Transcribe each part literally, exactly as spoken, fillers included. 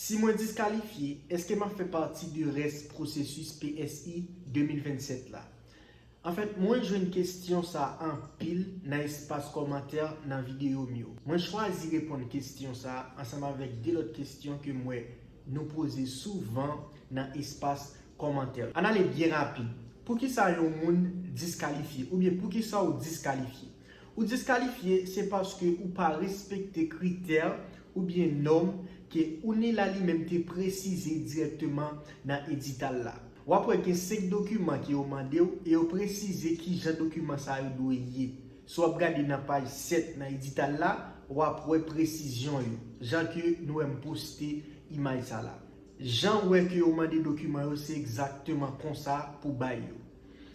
Si mwen diskalifye, èske m ap fè pati de rès pwosesis P S I de mil vennsèt la? Anfèt, mwen jwenn kesyon sa anpil nan espas kòmantè nan videyo m yo. Mwen chwazi reponn kesyon sa ansanm avèk de lòt kesyon ke m wè nou poze souvan nan espas kòmantè. Ann ale byen rapid. Poukisa yon moun diskalifye? Oubyen poukisa w diskalifye? Ou diskalifye, se paske ou pa respekte kritè oubyen nòm ke UNILA li menm te presize dirèkteman nan edital la. W ap wè gen senk dokiman ke yo mande w e yo presize kijan dokiman sa yo dwe ye. Si w ap gade nan paj sèt nan edital la, w ap wè presizyon yo, jan ke nou wè m poste imaj sa la. Jan w wè ke yo mande dokiman yo, se egzakteman konsa pou bay yo.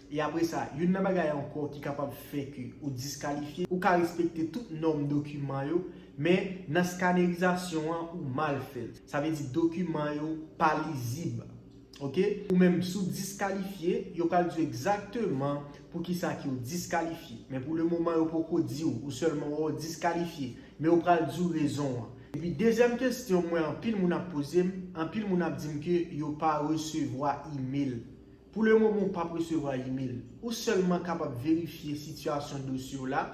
E apre sa, youn nan bagay ankò ki kapab fè ke ou diskalifye, ou ka respekte tout nòm dokiman yo, men nan skanerizasyon an, ou mal fè l. Sa vle di dokiman yo pa lizib. Oke? Ou menm, si w diskalifye, yo pral di w egzakteman poukisa ke w diskalifye. Men pou le moman, yo poko di w, ou sèlman wè w diskalifye. Men yo pral di w rezon an. Epi dezyèm kesyon m wè anpil moun ap poze m, anpil moun ap di m ke yo pa resevwa imèl. Pou le moman, w p ap resevwa imèl. Ou sèlman kapab verifye sitiyasyon dosye w la,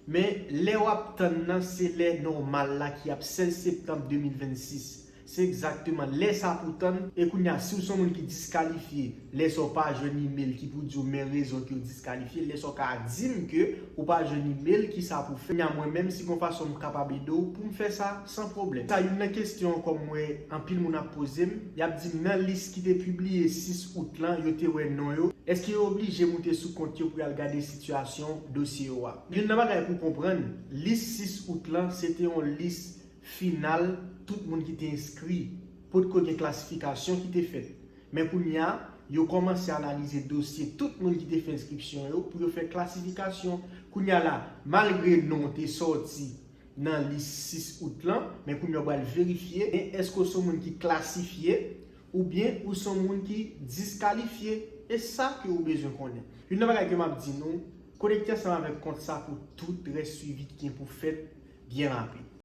men lè w ap tann nan, se lè nòmal la ki ap sèz septanm de mil vennsis. Se egzakteman lè sa pou tann. E kounye a, si w se yon moun ki diskalifye, lè sa w pa jwenn imèl ki pou di w men rezon ke w diskalifye, lè sa w ka di m ke ou pa jwenn imèl, kisa pou w fè? Kounye a, mwen menm, si gon fason m kapab ede w, pou m fè sa san pwoblèm. Sa youn nan kesyon ankò m wè anpil moun ap poze m. Y ap di m nan lis ki te pibliye sis out lan, yo te wè non yo. Èske yo oblije moute sou kont yo pou y al gade sitiyasyon dosye yo a? Youn nan bagay pou w konprann, lis sis out lan, se te yon lis final tout moun ki te enskri. Potko gen klasifikasyon ki te fèt. Men kounye a, yo kòmanse analize dosye tout moun ki te fè enskripsyon yo pou yo fè klasifikasyon. Kounye a la, malgre non w te sòti nan lis sis out lan, men kounye a w pral verifye, men èske w se yon moun ki klasifye oubyen ou se yon moun ki diskalifye? E sa ke ou bezwen konnen. Youn nan bagay ke m ap di nou, konekte ansanm avèk kont sa pou tout rès swivi ki gen pou fèt byen rapid.